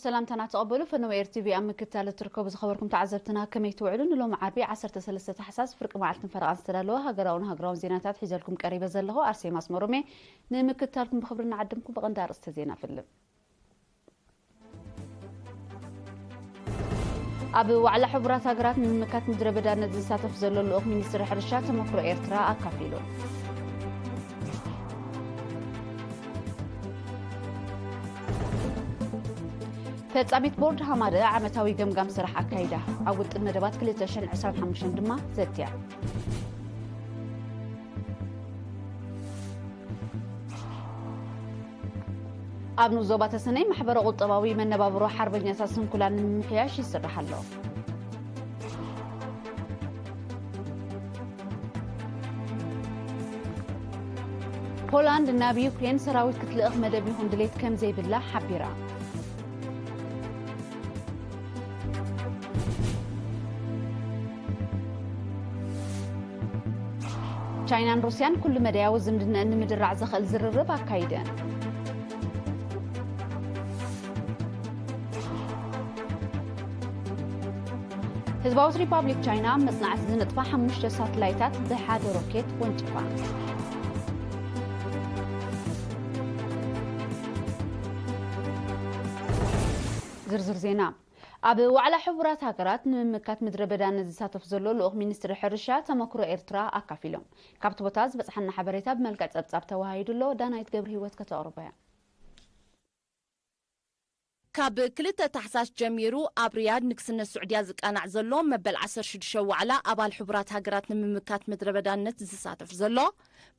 ሰላምታና ተቐበሉ። ፈነወ ኤር ቲቪ ኣብ ምክትታል እትርከቡ ዝኸበርኩም ተዓዘብትና፣ ከመይ ትውዕሉ? ንሎሚ ዓርቢ ዓሰርተ ሰለስተ ታሕሳስ ፍርቂ መዓልትን ፈረቓን ዝተዳለወ ሃገራውን ሃገራውን ዜናታት ሒዘልኩም ቀሪበ ዘለኹ ኣርሴማ ኣስመሮም እየ። ንምክትታልኩም ብኽብሪ እናዓደምኩ ብቐንዲ ኣርእስተ ዜና እፍልም። ኣብ ዋዕላ ሕቡራት ሃገራት ንምምካት ምድረ በዳነት ዝሳተፍ ዘሎ ልኡኽ ሚኒስትሪ ሕርሻ ተመክሮ ኤርትራ ኣካፊሉ። ፈጻሚት ቦርድ ሃማደ ዓመታዊ ገምጋም ስራሕ ኣካይዳ። ኣብ ውጥን መደባት ክልተ ሽሕን ዕስራን ሓሙሽተን ድማ ዘትያ። ኣብ ንኡስ ዞባ ተሰነይ ማሕበረ ቁጠባዊ መነባብሮ ሓርበኛታት ስንኩላን ንምምሕያሽ ይስራሕ ኣሎ። ፖላንድ ናብ ዩክሬን ሰራዊት ክትልእኽ መደብ ይኹን ድሌት ከም ዘይብላ ሓቢራ። ቻይናን ሩስያን ኩሉ መዳያዊ ዝምድናኣን ንምድራዕ ዘኽእል ዝርርብ ኣካይደን። ህዝባዊት ሪፓብሊክ ቻይና መጽናዕቲ ዝነጥፋ ሓሙሽተ ሳትላይታት ብሓደ ሮኬት ወንጭፋ። ዝርዝር ዜና። ኣብ ዋዕላ ሕቡራት ሃገራት ንምምካት ምድረ በዳነት ዝሳተፍ ዘሎ ልኡኽ ሚኒስትሪ ሕርሻ ተመክሮ ኤርትራ ኣካፊሎም። ካብቲ ቦታ ዝበጽሓና ሓበሬታ ብመልክዕ ጸብጻብ ተወሃሂዱ ኣሎ። ዳናይት ገብረ ህይወት ከተቕርቦ እያ። ካብ ክልተ ታሕሳስ ጀሚሩ ኣብ ሪያድ ንግስነት ስዑድያ ዝቃናዕ ዘሎ መበል ዓሰርተ ሽዱሽተ ዋዕላ ኣባል ሕቡራት ሃገራት ንምምካት ምድረ በዳነት ዝሳተፍ ዘሎ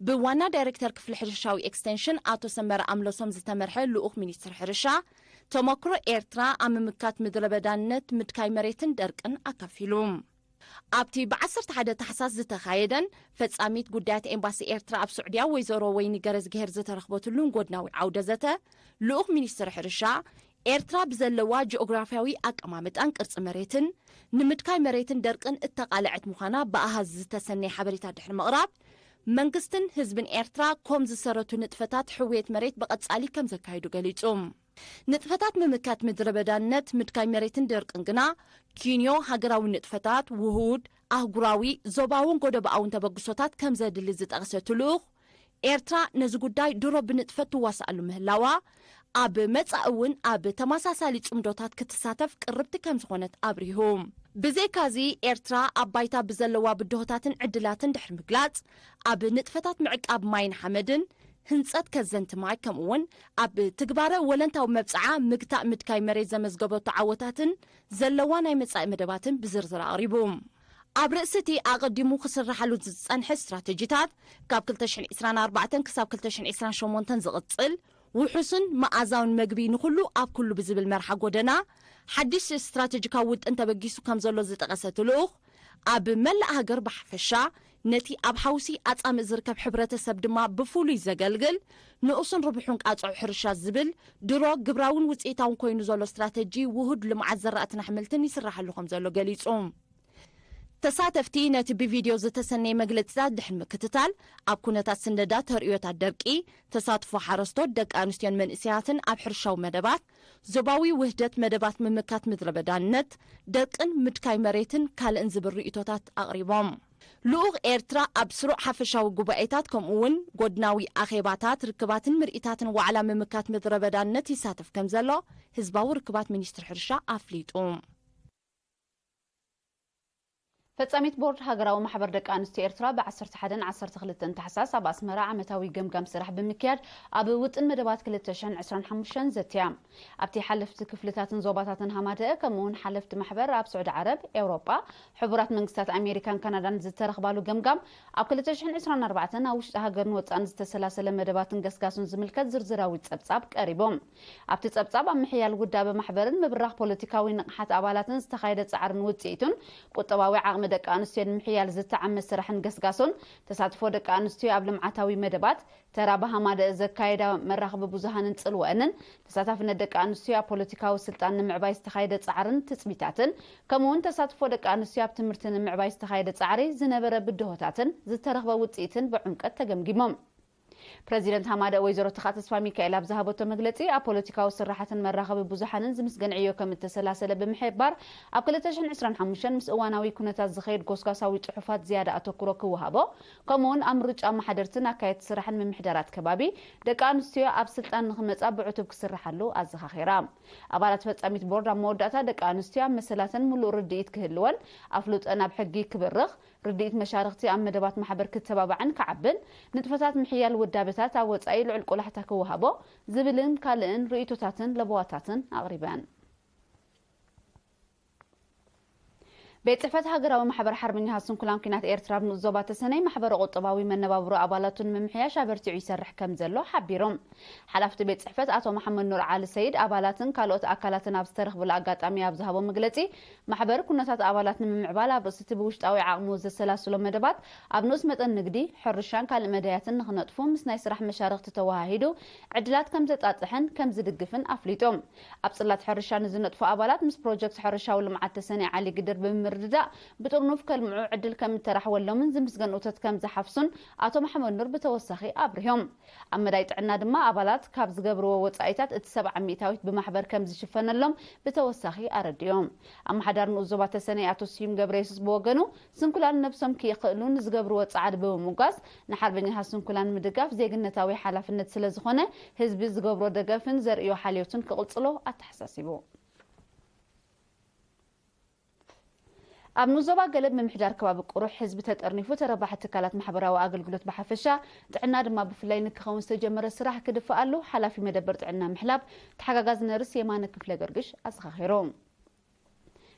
ብዋና ዳይሬክተር ክፍሊ ሕርሻዊ ኤክስቴንሽን ኣቶ ሰመረ ኣምለሶም ዝተመርሐ ልኡኽ ሚኒስትሪ ሕርሻ ተመክሮ ኤርትራ ኣብ ምምካት ምድረ በዳነት ምድካይ መሬትን ደርቅን ኣካፊሉ። ኣብቲ ብ ዓሰርተ ሓደ ታሕሳስ ዝተኻየደን ፈጻሚት ጉዳያት ኤምባሲ ኤርትራ ኣብ ስዑድያ ወይዘሮ ወይኒ ገረዝግሄር ዝተረኽበትሉን ጎድናዊ ዓውደ ዘተ ልኡኽ ሚኒስትሪ ሕርሻ ኤርትራ ብዘለዋ ጂኦግራፍያዊ ኣቀማምጣን ቅርጺ መሬትን ንምድካይ መሬትን ደርቅን እተቓልዐት ምዃና ብኣሃዝ ዝተሰነየ ሓበሬታ ድሕሪ ምቕራብ መንግስትን ህዝብን ኤርትራ ኮም ዝሰረቱ ንጥፈታት ሕውየት መሬት ብቐጻሊ ከም ዘካይዱ ገሊጹ። ንጥፈታት ምምካት ምድረ በዳነት፣ ምድካይ መሬትን ደርቅን ግና ኪንዮ ሃገራዊ ንጥፈታት፣ ውሁድ፣ ኣህጉራዊ፣ ዞባውን ጎደባኣውን ተበግሶታት ከም ዘድሊ ዝጠቕሰት ልኡኽ፣ ኤርትራ ነዚ ጉዳይ ድሮ ብንጥፈት ትዋስኣሉ ምህላዋ፣ ኣብ መጻኢ እውን ኣብ ተመሳሳሊ ጽምዶታት ክትሳተፍ ቅርብቲ ከም ዝኾነት ኣብሪሁ። ብዘይካዚ፣ ኤርትራ ኣብ ባይታ ብዘለዋ ብድሆታትን ዕድላትን ድሕሪ ምግላጽ፣ ኣብ ንጥፈታት ምዕቃብ ማይን ሓመድን፣ ህንጸት ከዘንቲ ማይ፣ ከምኡ'ውን ኣብ ትግባረ ወለንታዊ መብጽዓ ምግታእ ምድካይ መሬት ዘመዝገበቶ ዓወታትን ዘለዋ ናይ መጻኢ መደባትን ብዝርዝር ኣቕሪቡ። ኣብ ርእሲ እቲ ኣቐዲሙ ክስርሓሉ ዝጸንሐ ስትራተጂታት፣ ካብ ክልተ ሽሕን ዕስራን ኣርባዕተን ክሳብ ክልተ ሽሕን ዕስራን ሸሞንተን ዝቕጽል፣ ውሑስን መኣዛውን መግቢ ንኹሉ ኣብ ኩሉ ብዝብል መርሓ ጎደና፣ ሓድሽ ስትራተጂካዊ ውጥን ተበጊሱ ከም ዘሎ ዝጠቐሰት ልኡኽ፣ ኣብ መላእ ሃገር ብሓፈሻ፣ ነቲ ኣብ ሓውሲ ኣጻምእ ዝርከብ ሕብረተሰብ ድማ ብፍሉይ ዘገልግል፣ ንኡስን ርቡሑን ቃጽዖ ሕርሻ ዝብል ድሮ ግብራውን ውጽኢታውን ኮይኑ ዘሎ ስትራተጂ ውሁድ ልምዓት ዘራእትን ኣሕምልትን ይስራሓሉ ከም ዘሎ ገሊጹ። ተሳተፍቲ ነቲ ብቪድዮ ዝተሰነየ መግለጺታት ድሕሪ ምክትታል፣ ኣብ ኩነታት ስንደዳ ተርእዮታት ደርቂ፣ ተሳትፎ ሓረስቶት፣ ደቂ ኣንስትዮን መንእሰያትን ኣብ ሕርሻዊ መደባት፣ ዞባዊ ውህደት መደባት ምምካት ምድረ በዳነት፣ ደርቅን ምድካይ መሬትን ካልእን ዝብል ርእይቶታት ኣቕሪቦም። ልኡኽ ኤርትራ ኣብ ስሩዕ ሓፈሻዊ ጉባኤታት ከምኡ እውን ጎድናዊ ኣኼባታት፣ ርክባትን ምርኢታትን ዋዕላ ምምካት ምድረ በዳነት ይሳተፍ ከም ዘሎ ህዝባዊ ርክባት ሚኒስትሪ ሕርሻ ኣፍሊጡ። ፈጻሚት ቦርድ ሃገራዊ ማሕበር ደቂ ኣንስትዮ ኤርትራ ብ ዓሰርተ ሓደን ዓሰርተ ክልተን ታሕሳስ ኣብ ኣስመራ ዓመታዊ ገምጋም ስራሕ ብምክያድ ኣብ ውጥን መደባት ክልተ ሽሕን ዕስራን ሓሙሽተን ዘትያ። ኣብቲ ሓለፍቲ ክፍልታትን ዞባታትን ሃማደአ ከምኡውን ሓለፍቲ ማሕበር ኣብ ስዑዲ ዓረብ፣ ኤውሮጳ፣ ሕቡራት መንግስታት ኣሜሪካን ካናዳን ዝተረኽባሉ ገምጋም ኣብ ክልተ ሽሕን ዕስራን ኣርባዕተን ኣብ ውሽጢ ሃገርን ወጻእን ዝተሰላሰለ መደባትን ገስጋሱን ዝምልከት ዝርዝራዊ ጸብጻብ ቀሪቡ። ኣብቲ ጸብጻብ ኣብ ምሕያል ውዳበ ማሕበርን ምብራኽ ፖለቲካዊ ንቕሓት ኣባላትን ዝተኻየደ ጻዕርን ውጽኢቱን፣ ቁጠባዊ ዓቕሚ ደቂ ኣንስትዮ ንምሕያል ዝተዓመ ስራሕን ገስጋሶን፣ ተሳትፎ ደቂ ኣንስትዮ ኣብ ልምዓታዊ መደባት፣ ተራ ብሃማደእ ዘካየዳ መራኽቢ ብዙሃንን ጽልወአንን፣ ተሳታፍነት ደቂ ኣንስትዮ ኣብ ፖለቲካዊ ስልጣን ንምዕባይ ዝተኻየደ ጻዕርን ትጽቢታትን፣ ከምኡውን ተሳትፎ ደቂ ኣንስትዮ ኣብ ትምህርቲ ንምዕባይ ዝተኻየደ ጻዕሪ ዝነበረ ብድሆታትን ዝተረኽበ ውጽኢትን ብዕምቀት ተገምጊሞም። ፕረዚደንት ሃማደ ወይዘሮ ተኻ ተስፋ ሚካኤል ኣብ ዝሃበቶ መግለጺ፣ ኣብ ፖለቲካዊ ስራሓትን መራኸቢ ብዙሓንን ዝምስገን ዕዮ ከም እተሰላሰለ ብምሕባር፣ ኣብ ክልተ ሽሕን ዕስራን ሓሙሽተን ምስ እዋናዊ ኩነታት ዝኸይድ ጎስጓሳዊ ጽሑፋት ዝያዳ ኣተኩሮ ክወሃቦ፣ ከምኡውን ኣብ ምርጫ ኣመሓደርትን ኣካየድቲ ስራሕን ምምሕዳራት ከባቢ፣ ደቂ ኣንስትዮ ኣብ ስልጣን ንኽመጻ ብዕቱብ ክስርሓሉ ኣዘኻኺራ። ኣባላት ፈጻሚት ቦርድ ኣብ መወዳእታ፣ ደቂ ኣንስትዮ ኣብ መሰላተን ምሉእ ርድኢት ክህልወን፣ ኣፍልጦን ኣብ ሕጊ ክብርኽ፣ ርድኢት መሻርኽቲ ኣብ መደባት ማሕበር ክተባባዕን ክዓብን፣ ንጥፈታት ምሕያል ውዳበታት ኣብ ወጻኢ ልዑል ቆላሕታ ክወሃቦ ዝብልን ካልእን ርእይቶታትን ለበዋታትን ኣቕሪበን። ቤት ጽሕፈት ሃገራዊ ማሕበር ሓርበኛታት ስንኩላን ኲናት ኤርትራ ኣብ ንኡስ ዞባ ተሰነይ ማሕበረ ቁጠባዊ መነባብሮ ኣባላቱ ንምምሕያሽ ኣበርቲዑ ይሰርሕ ከም ዘሎ ሓቢሩ። ሓላፍቲ ቤት ጽሕፈት ኣቶ መሓመድ ኑር ዓሊ ሰይድ፣ ኣባላትን ካልኦት ኣካላትን ኣብ ዝተረኽብሉ ኣጋጣሚ ኣብ ዝሃቦ መግለጺ፣ ማሕበር ኩነታት ኣባላት ንምምዕባል ኣብ ርእሲ እቲ ብውሽጣዊ ዓቕሙ ዘሰላስሎ መደባት ኣብ ንኡስ መጠን ንግዲ፣ ሕርሻን ካልእ መዳያትን ንኽነጥፉ ምስ ናይ ስራሕ መሻርኽቲ ተወሃሂዱ ዕድላት ከም ዘጣጥሐን ከም ዝድግፍን ኣፍሊጡ። ኣብ ጽላት ሕርሻ ንዝነጥፉ ኣባላት ምስ ፕሮጀክት ሕርሻዊ ልምዓት ተሰነይ ዓሊ ግድር ብምርድዳእ ብጥርኑፍ ከልምዑ ዕድል ከም እተራሕወሎምን ዝምስገን እቶት ከም ዝሓፍሱን ኣቶ መሓመድ ኑር ብተወሳኺ ኣብሪሆም። ኣብ መዳይ ጥዕና ድማ ኣባላት ካብ ዝገብርዎ ወጻኢታት እቲ ሰብዓ ሚእታዊት ብማሕበር ከም ዝሽፈነሎም ብተወሳኺ ኣረዲኦም። ኣመሓዳሪ ንኡስ ዞባ ተሰነይ ኣቶ ስዩም ገብረ የሱስ ብወገኑ፣ ስንኩላን ነብሶም ክይኽእሉ ንዝገብርዎ ጻዕሪ ብምሙጋስ፣ ንሓርበኛታት ስንኩላን ምድጋፍ ዜግነታዊ ሓላፍነት ስለ ዝኾነ፣ ህዝቢ ዝገብሮ ደገፍን ዘርእዮ ሓልዮትን ክቕጽሎ ኣተሓሳሲቡ። ኣብ ንኡስ ዞባ ገለብ ምምሕዳር ከባቢ ቁሩሕ ህዝቢ ተጠርኒፉ ተረባሒ ትካላት ማሕበራዊ ኣገልግሎት ብሓፈሻ፣ ጥዕና ድማ ብፍላይ ንክኸውን ዝተጀመረ ስራሕ ክድፍኣሉ ሓላፊ መደበር ጥዕና ምሕላብ ተሓጋጋዚ ነርስ የማነ ክፍለ ገርግሽ ኣዘኻኺሩ።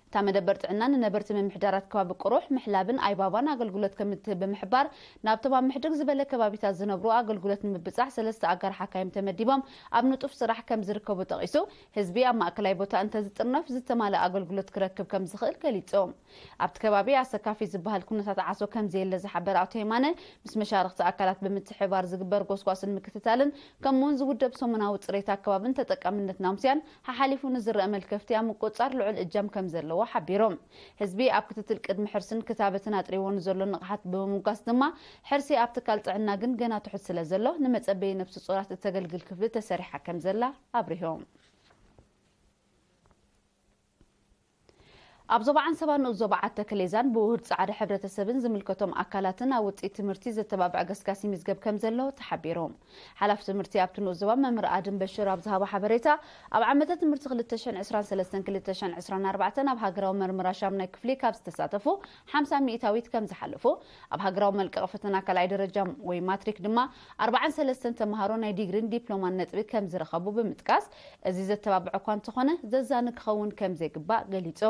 እታ መደበር ጥዕና ንነበርቲ ምምሕዳራት ከባቢ ቁሩሕ ምሕላብን ኣይባባን ኣገልግሎት ከም እትህብ ብምሕባር፣ ናብቶም ኣብ ምሕድግ ዝበለ ከባቢታት ዝነብሩ ኣገልግሎት ንምብጻሕ ሰለስተ ኣጋር ሓካይም ተመዲቦም ኣብ ንጡፍ ስራሕ ከም ዝርከቡ ጠቒሱ፣ ህዝቢ ኣብ ማእከላይ ቦታ እንተዝጥርነፍ ዝተማልአ ኣገልግሎት ክረክብ ከም ዝኽእል ገሊጹ። ኣብቲ ከባቢ ኣሰካፊ ዝበሃል ኩነታት ዓሶ ከም ዘየለ ዝሓበረ ኣቶ የማነ፣ ምስ መሻርኽቲ ኣካላት ብምትሕብባር ዝግበር ጎስጓስን ምክትታልን፣ ከምኡውን ዝውደብ ሰሙናዊ ጽሬት ኣከባብን ተጠቃምነት ናሙስያን ሓሓሊፉ ንዝረአ መልከፍቲ ኣብ ምቁጽጻር ልዑል እጃም ከም ዘለዎ ሓቢሩ። ህዝቢ ኣብ ክትትል ቅድሚ ሕርስን ክታበትን ኣጥሪዎ ንዘሎ ንቕሓት ብምሙጋስ ድማ፣ ሕርሲ ኣብ ትካል ጥዕና ግን ገና ትሑት ስለ ዘሎ፣ ንመጸበዪ ነፍሲ ጾራት እተገልግል ክፍሊ ተሰሪሓ ከም ዘላ ኣብሪሆም። ኣብ ዞባ ዓንሰባ ንኡስ ዞባ ዓዲ ተከሌዛን ብውሁድ ጻዕሪ ሕብረተሰብን ዝምልከቶም ኣካላትን ኣብ ውጽኢት ትምህርቲ ዘተባብዕ ገስጋስ ይምዝገብ ከም ዘሎ ተሓቢሩ። ሓላፊ ትምህርቲ ኣብቲ ንኡስ ዞባ መምህር ኣድም በሽር ኣብ ዝሃቦ ሓበሬታ፣ ኣብ ዓመተ ትምህርቲ ክልተ ሽሕን ዕስራን ሰለስተን ክልተ ሽሕን ዕስራን ኣርባዕተን ኣብ ሃገራዊ መርመራ ሻምናይ ክፍሊ ካብ ዝተሳተፉ ሓምሳ ሚእታዊት ከም ዝሓለፉ፣ ኣብ ሃገራዊ መልቀቒ ፈተና ካልኣይ ደረጃ ወይ ማትሪክ ድማ ኣርባዓን ሰለስተን ተምሃሮ ናይ ዲግሪን ዲፕሎማን ነጥቢ ከም ዝረኸቡ ብምጥቃስ፣ እዚ ዘተባብዕ እኳ እንተኾነ፣ ዘዛኒ ክኸውን ከም ዘይግባእ ገሊጹ።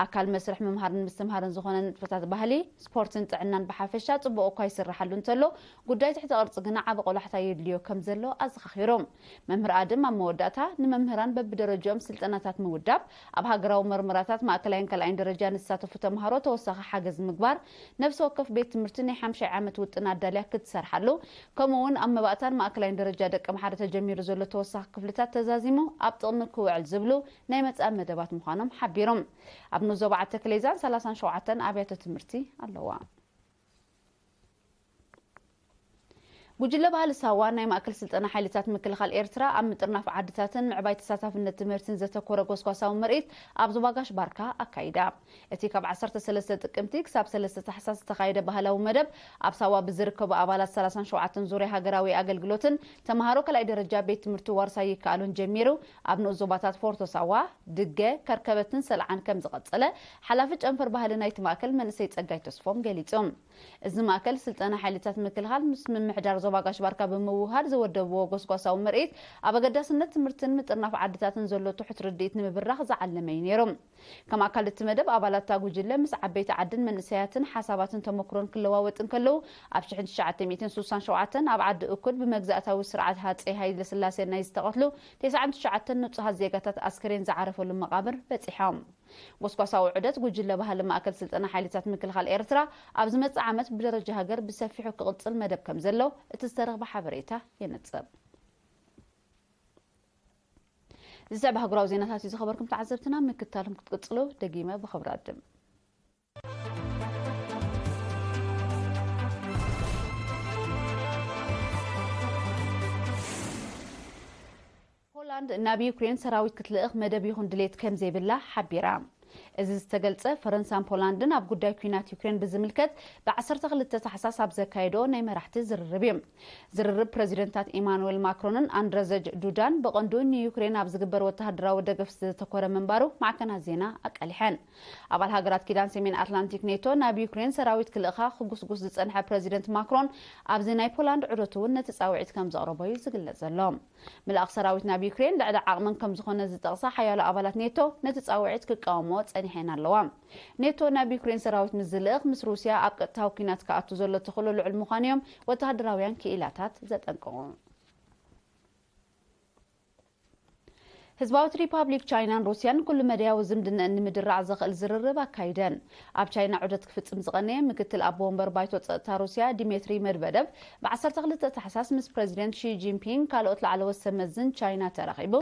ኣካል መስርሕ ምምሃርን ምስትምሃርን ዝኾነ ንጥፈታት ባህሊ፣ ስፖርትን ጥዕናን ብሓፈሻ ጽቡቕ እኳ ይስርሓሉ እንተሎ፣ ጉዳይ ትሕተ ቅርጺ ግና ዓቢ ቆላሕታ የድልዮ ከም ዘሎ ኣዘኻኺሩ። መምህር ኣድም ኣብ መወዳእታ፣ ንመምህራን በብደረጃኦም ስልጠናታት ምውዳብ፣ ኣብ ሃገራዊ መርመራታት ማእከላይን ካልኣይን ደረጃ ንዝሳተፉ ተምሃሮ ተወሳኺ ሓገዝ ምግባር፣ ነፍሲ ወከፍ ቤት ትምህርቲ ናይ ሓምሻይ ዓመት ውጥን ኣዳልያ ክትሰርሓሉ፣ ከምኡ እውን ኣብ መባእታን ማእከላይን ደረጃ ደቂ ምሓረ ተጀሚሩ ዘሎ ተወሳኺ ክፍልታት ተዛዚሙ ኣብ ጥቕሚ ክውዕል ዝብሉ ናይ መጻኢ መደባት ምዃኖም ሓቢሮም። ኣብ ንኡስ ዞባ ዓዲ ተከሌዛን ሰላሳን ሸውዓተን ኣብያተ ትምህርቲ ኣለዋ። ጉጅለ ባህሊ ሳዋ ናይ ማእከል ስልጠና ሓይልታት ምክልኻል ኤርትራ ኣብ ምጥርናፍ ዓድታትን ምዕባይ ተሳታፍነት ትምህርትን ዘተኮረ ጎስጓሳዊ ምርኢት ኣብ ዞባ ጋሽ ባርካ ኣካይዳ። እቲ ካብ ዓሰርተ ሰለስተ ጥቅምቲ ክሳብ ሰለስተ ታሕሳስ ዝተኻየደ ባህላዊ መደብ፣ ኣብ ሳዋ ብዝርከቡ ኣባላት ሰላሳን ሸውዓተን ዙርያ ሃገራዊ ኣገልግሎትን ተምሃሮ ካልኣይ ደረጃ ቤት ትምህርቲ ዋርሳይ ይከኣሉን ጀሚሩ፣ ኣብ ንኡስ ዞባታት ፎርቶ ሳዋ፣ ድገ፣ ከርከበትን ሰልዓን ከም ዝቐጸለ፣ ሓላፊ ጨንፈር ባህሊ ናይቲ ማእከል መንእሰይ ጸጋይ ተስፎም ገሊጹ። እዚ ማእከል ስልጠና ሓይልታት ምክልኻል ምስ ምምሕዳር ዞባ ጋሽ ባርካ ብምውህሃድ ዝወደብዎ ጎስጓሳዊ ምርኢት፣ ኣብ ኣገዳስነት ትምህርትን ምጥርናፍ ዓድታትን ዘሎ ትሑት ርድኢት ንምብራኽ ዝዓለመ እዩ ነይሩ። ከም ኣካል እቲ መደብ፣ ኣባላት እታ ጉጅለ ምስ ዓበይቲ ዓድን መንእሰያትን ሓሳባትን ተመክሮን ክለዋወጥ እንከለዉ፣ ኣብ ሽሕን ትሽዓተ ሚእትን ስሳን ሸውዓተን ኣብ ዓዲ እኩል ብመግዛእታዊ ስርዓት ሃጸይ ሃይለስላሴ ናይ ዝተቐትሉ ተስዓን ትሽዓተን ንጹሃት ዜጋታት ኣስከሬን ዝዓረፈሉ መቓብር በጺሖም። ጎስጓሳዊ ዑደት ጉጅለ ባህሊ ማእከል ስልጠና ሓይልታት ምክልኻል ኤርትራ፣ ኣብ ዝመጽእ ዓመት ብደረጃ ሃገር ብሰፊሑ ክቕጽል መደብ ከም ዘሎ እቲ ዝተረኽበ ሓበሬታ የነጽር። ዝስዕብ ኣህጉራዊ ዜናታት እዩ ዝኸበርኩም ተዓዘብትና፣ ምክታልኩም ክትቅጽሉ ደጊመ ብኽብሪ ኣድም። ፖላንድ ናብ ዩክሬን ሰራዊት ክትልእኽ መደብ ይኹን ድሌት ከም ዘይብላ ሓቢራ። እዚ ዝተገልጸ፣ ፈረንሳን ፖላንድን ኣብ ጉዳይ ኲናት ዩክሬን ብዝምልከት ብ12 ታሕሳስ ኣብ ዘካየዶ ናይ መራሕቲ ዝርርብ እዩ። ዝርርብ ፕረዚደንታት ኢማኑኤል ማክሮንን ኣንድረዘጅ ዱዳን ብቐንዱ ንዩክሬን ኣብ ዝግበር ወተሃደራዊ ደገፍ ዘተኮረ ምንባሩ ማዕከናት ዜና ኣቃሊሐን። ኣባል ሃገራት ኪዳን ሰሜን ኣትላንቲክ ኔቶ ናብ ዩክሬን ሰራዊት ክልእኻ ክጉስጉስ ዝጸንሐ ፕረዚደንት ማክሮን፣ ኣብዚ ናይ ፖላንድ ዑደቱ እውን ነቲ ጻውዒት ከም ዘቕረቦ እዩ ዝግለጽ ዘሎ። ምልኣኽ ሰራዊት ናብ ዩክሬን ልዕሊ ዓቕመን ከም ዝኾነ ዝጠቕሳ ሓያሎ ኣባላት ኔቶ፣ ነቲ ጻውዒት ክቃወምዎ ጸኒሐን ኣለዋ። ኔቶ ናብ ዩክሬን ሰራዊት ምስ ዝልእኽ፣ ምስ ሩስያ ኣብ ቀጥታዊ ኲናት ክኣቱ ዘሎ ተኽእሎ ልዑል ምዃኑ እዮም ወተሃደራውያን ክኢላታት ዘጠንቅቑ። ህዝባዊት ሪፓብሊክ ቻይናን ሩስያን ኩሉ መዳያዊ ዝምድነኣን ንምድራዕ ዘኽእል ዝርርብ ኣካይደን። ኣብ ቻይና ዑደት ክፍጽም ዝቐነየ ምክትል ኣቦ ወንበር ባይቶ ጸጥታ ሩስያ ዲሜትሪ መድቨደቭ ብ12 ታሕሳስ ምስ ፕረዚደንት ሺ ጂንፒንግ ካልኦት ላዕለዎት ሰብ መዝን ቻይና ተራኺቡ፣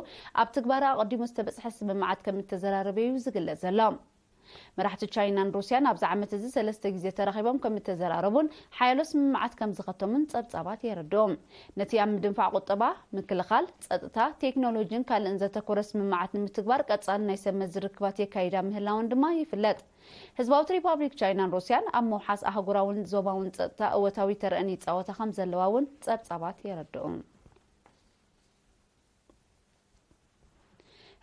ኣብ ትግባረ ኣቐዲሙ ዝተበጽሐ ስምምዓት ከም እተዘራረበ እዩ ዝግለጽ ዘሎ። መራሕቲ ቻይናን ሩስያን ኣብዚ ዓመት እዚ ሰለስተ ግዜ ተራኺቦም ከም እተዘራረቡን ሓያሎ ስምምዓት ከም ዝኸተሙን ጸብጻባት የረድኡ። ነቲ ኣብ ምድንፋዕ ቁጠባ፣ ምክልኻል፣ ጸጥታ፣ ቴክኖሎጂን ካልእን ዘተኮረ ስምምዓት ንምትግባር ቀጻሊ ናይ ሰብ መዚ ርክባት የካይዳ ምህላወን ድማ ይፍለጥ። ህዝባዊት ሪፓብሊክ ቻይናን ሩስያን ኣብ ምውሓስ ኣህጉራውን ዞባውን ጸጥታ እወታዊ ተረአን ይጻወታ ከም ዘለዋ እውን ጸብጻባት የረድኡ።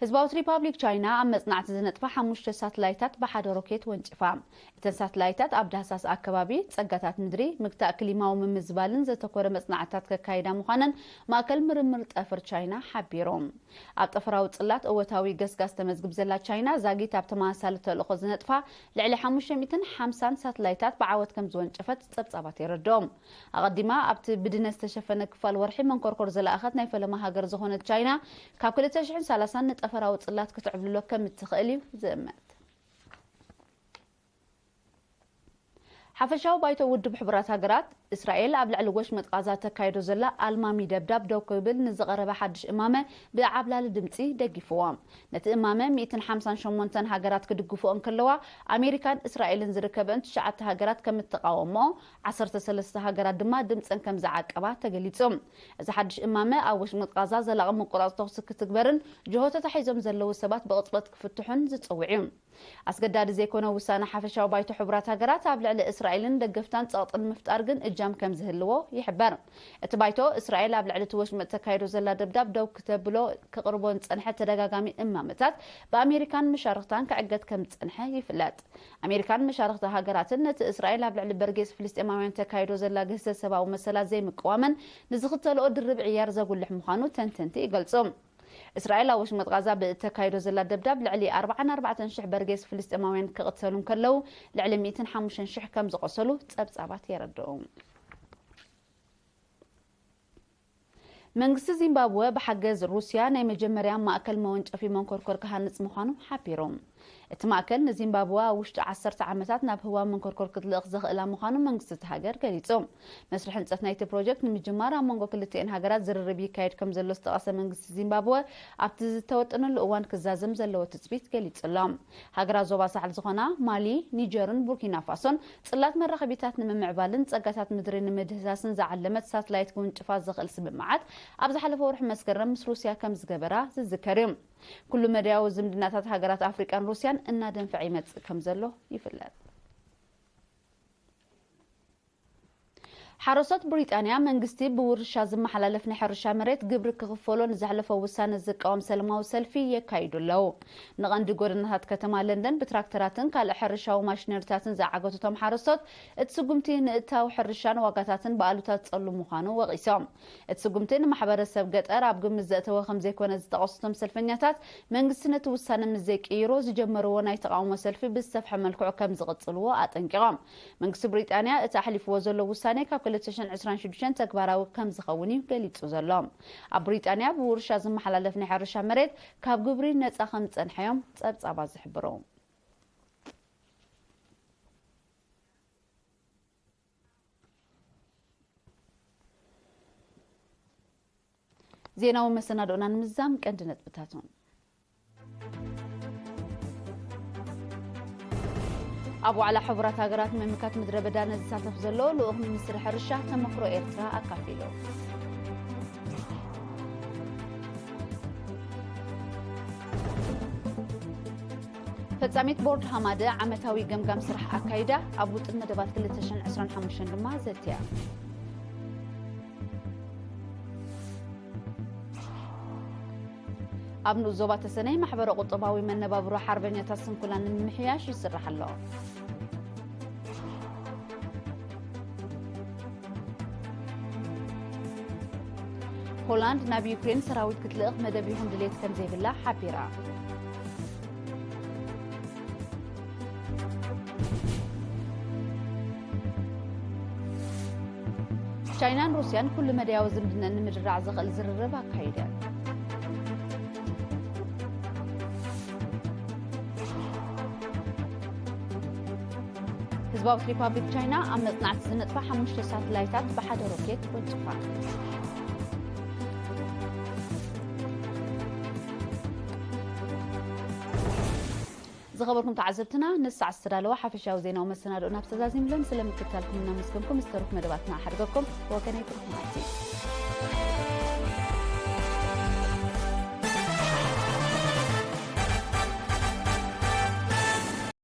ህዝባዊት ሪፓብሊክ ቻይና ኣብ መጽናዕቲ ዝነጥፋ ሓሙሽተ ሳትላይታት ብሓደ ሮኬት ወንጭፋ። እተን ሳትላይታት ኣብ ዳህሳስ ኣከባቢ፣ ጸጋታት ምድሪ፣ ምግታእ ክሊማዊ ምምዝባልን ዘተኮረ መጽናዕትታት ከካይዳ ምዃነን ማእከል ምርምር ጠፈር ቻይና ሓቢሩ። ኣብ ጠፈራዊ ጽላት እወታዊ ገስጋስ ተመዝግብ ዘላ ቻይና፣ ዛጊት ኣብ ተመሳሳሊ ተልእኾ ዝነጥፋ ልዕሊ ሓሙሽተ ሚእትን ሓምሳን ሳትላይታት ብዓወት ከም ዝወንጨፈት ጸብጻባት የረድኦም። ኣቐዲማ ኣብቲ ብድነ ዝተሸፈነ ክፋል ወርሒ መንኮርኮር ዝለኣኸት ናይ ፈለማ ሃገር ዝኾነት ቻይና፣ ካብ ክልተ ሽሕን ሰላሳን ንጠፈራዊ ጽላት ክትዕብልሎ ከም እትኽእል እዩ ዝእመት። ሓፈሻዊ ባይቶ ውድብ ሕቡራት ሃገራት፣ እስራኤል ኣብ ልዕሊ ወሽመጥ ቃዛ ተካይዶ ዘላ ኣልማሚ ደብዳብ ደው ክብል ንዝቐረበ ሓድሽ እማመ ብዓብላሊ ድምጺ ደጊፍዎ። ነቲ እማመ ሚእትን ሓምሳን ሸሞንተን ሃገራት ክድግፍኦ እንከለዋ፣ ኣሜሪካን እስራኤልን ዝርከበን ትሽዓተ ሃገራት ከም እተቓወምኦ፣ ዓሰርተ ሰለስተ ሃገራት ድማ ድምጸን ከም ዝዓቀባ ተገሊጹ። እዚ ሓድሽ እማመ ኣብ ወሽመጥ ቃዛ ዘላቒ ምቁራጽ ተኹሲ ክትግበርን ጅሆ ተታሒዞም ዘለዉ ሰባት ብቕጽበት ክፍትሑን ዝጽውዕ እዩ። ኣስገዳዲ ዘይኮነ ውሳነ ሓፈሻዊ ባይቶ ሕቡራት ሃገራት ኣብ ልዕሊ እስራኤልን ደገፍታን ጸቕጢ ንምፍጣር ግን እጃም ከም ዝህልዎ ይሕበር። እቲ ባይቶ፣ እስራኤል ኣብ ልዕሊ እቲ ወሽመጥ ተካይዶ ዘላ ደብዳብ ደው ክተብሎ ክቕርቦ ዝጸንሐ ተደጋጋሚ እማመታት ብኣሜሪካን መሻርኽታን ክዕገት ከም ዝጸንሐ ይፍለጥ። ኣሜሪካን መሻርኽቲ ሃገራትን ነቲ እስራኤል ኣብ ልዕሊ በርጌስ ፍልስጤማውያን ተካይዶ ዘላ ግህሰት ሰብኣዊ መሰላት ዘይምቅዋመን ንዝኽተልኦ ድርብ ዕያር ዘጉልሕ ምዃኑ ተንተንቲ ይገልጹ። እስራኤል ኣብ ወሽመጥ ቃዛ ብእተካይዶ ዘላ ደብዳብ ልዕሊ ኣርባዓን ኣርባዕተን ሽሕ በርጌስ ፍልስጤማውያን ክቕተሉ እንከለዉ፣ ልዕሊ ሚእትን ሓሙሽተን ሽሕ ከም ዝቖሰሉ ጸብጻባት የረድኡ። መንግስቲ ዚምባብወ ብሓገዝ ሩስያ ናይ መጀመርያ ማእከል መወንጨፊ መንኮርኮር ክሃንጽ ምዃኑ ሓቢሩ። እቲ ማእከል ንዚምባብወ ኣብ ውሽጢ ዓሰርተ ዓመታት ናብ ህዋ መንኮርኮር ክትልእኽ ዘኽእላ ምዃኑ መንግስቲ እቲ ሃገር ገሊጹ። መስርሕ ህንጸት ናይቲ ፕሮጀክት ንምጅማር ኣብ መንጎ ክልቲኤን ሃገራት ዝርርብ ይካየድ ከም ዘሎ ዝጠቐሰ መንግስቲ ዚምባብወ፣ ኣብቲ ዝተወጠነሉ እዋን ክዛዘም ዘለዎ ትጽቢት ገሊጹ ኣሎ። ሃገራት ዞባ ሳሕል ዝኾና ማሊ፣ ኒጀርን ቡርኪና ፋሶን ጽላት መራኸቢታት ንምምዕባልን ጸጋታት ምድሪ ንምድህሳስን ዝዓለመት ሳትላይት ክውንጭፋ ዘኽእል ስምምዓት ኣብ ዝሓለፈ ወርሒ መስከረም ምስ ሩስያ ከም ዝገበራ ዝዝከር እዩ። ኩሉ መዳያዊ ዝምድናታት ሃገራት ኣፍሪቃን ሩስያን እናደንፈዐ ይመጽእ ከም ዘሎ ይፍለጥ። ሓረስቶት ብሪጣንያ፣ መንግስቲ ብውርሻ ዝመሓላለፍ ናይ ሕርሻ መሬት ግብሪ ክኽፈሎ ንዘሕለፎ ውሳነ ዝቃወም ሰላማዊ ሰልፊ የካይዱ ኣለዉ። ንቐንዲ ጎደናታት ከተማ ለንደን ብትራክተራትን ካልእ ሕርሻዊ ማሽነሪታትን ዝዓገቱ እቶም ሓረስቶት፣ እቲ ስጉምቲ ንእታው ሕርሻን ዋጋታትን ብኣሉታ ዝጸሉ ምዃኑ ወቒሶም። እቲ ስጉምቲ ንማሕበረሰብ ገጠር ኣብ ግምት ዘእተወ ከም ዘይኮነ ዝጠቐሱ እቶም ሰልፈኛታት፣ መንግስቲ ነቲ ውሳነ ምስ ዘይቅይሮ፣ ዝጀመርዎ ናይ ተቓውሞ ሰልፊ ብዝሰፍሐ መልክዑ ከም ዝቕጽልዎ ኣጠንቂቖም። መንግስቲ ብሪጣንያ እቲ ኣሕሊፍዎ ዘሎ ውሳኔ ካብ ክልተ ሽሕን ዕስራን ሽዱሽተን ተግባራዊ ከም ዝኸውን እዩ ገሊጹ ዘሎ። ኣብ ብሪጣንያ ብውርሻ ዝመሓላለፍ ናይ ሕርሻ መሬት ካብ ግብሪ ነጻ ከም ዝጸንሐ እዮም ጸብጻባት ዝሕብሩ። ዜናዊ መሰናድኦና ንምዝዛም ቀንዲ ነጥብታቶም። ኣብ ዋዕላ ሕቡራት ሃገራት ምምካት ምድረ በዳ ንዝሳተፍ ዘሎ ልኡኽ ሚኒስትሪ ሕርሻ ተመክሮ ኤርትራ ኣካፊሉ። ፈጻሚት ቦርድ ሃማደ ዓመታዊ ገምጋም ስራሕ ኣካይዳ፣ ኣብ ውጥን መደባት ክልተ ሽሕን ዕስራን ሓሙሽተን ድማ ዘትያ። ኣብ ንኡስ ዞባ ተሰነይ ማሕበረ ቁጠባዊ መነባብሮ ሓርበኛታት ስንኩላን ንምምሕያሽ ይስራሕ ኣሎ። ፖላንድ ናብ ዩክሬን ሰራዊት ክትልእኽ መደብ ይኹን ድሌት ከም ዘይብላ ሓቢራ። ቻይናን ሩስያን ኩሉ መዳያዊ ዝምድነን ንምድራዕ ዘኽእል ዝርርብ ኣካይደን። ህዝባዊት ሪፓብሊክ ቻይና ኣብ መጽናዕቲ ዝነጥፋ ሓሙሽተ ሳትላይታት ብሓደ ሮኬት ወንጭፋ። ዝኸበርኩም ተዓዘብትና፣ ንሰዓት ዝተዳለወ ሓፈሻዊ ዜናዊ መሰናድኦና ብተዛዚምለን ስለ ምክትታልኩም እናመስገንኩም፣ ዝተረፉ መደባትና ኣሓድገኩም። ወገነይ፣ ብሩኽ መዓልቲ።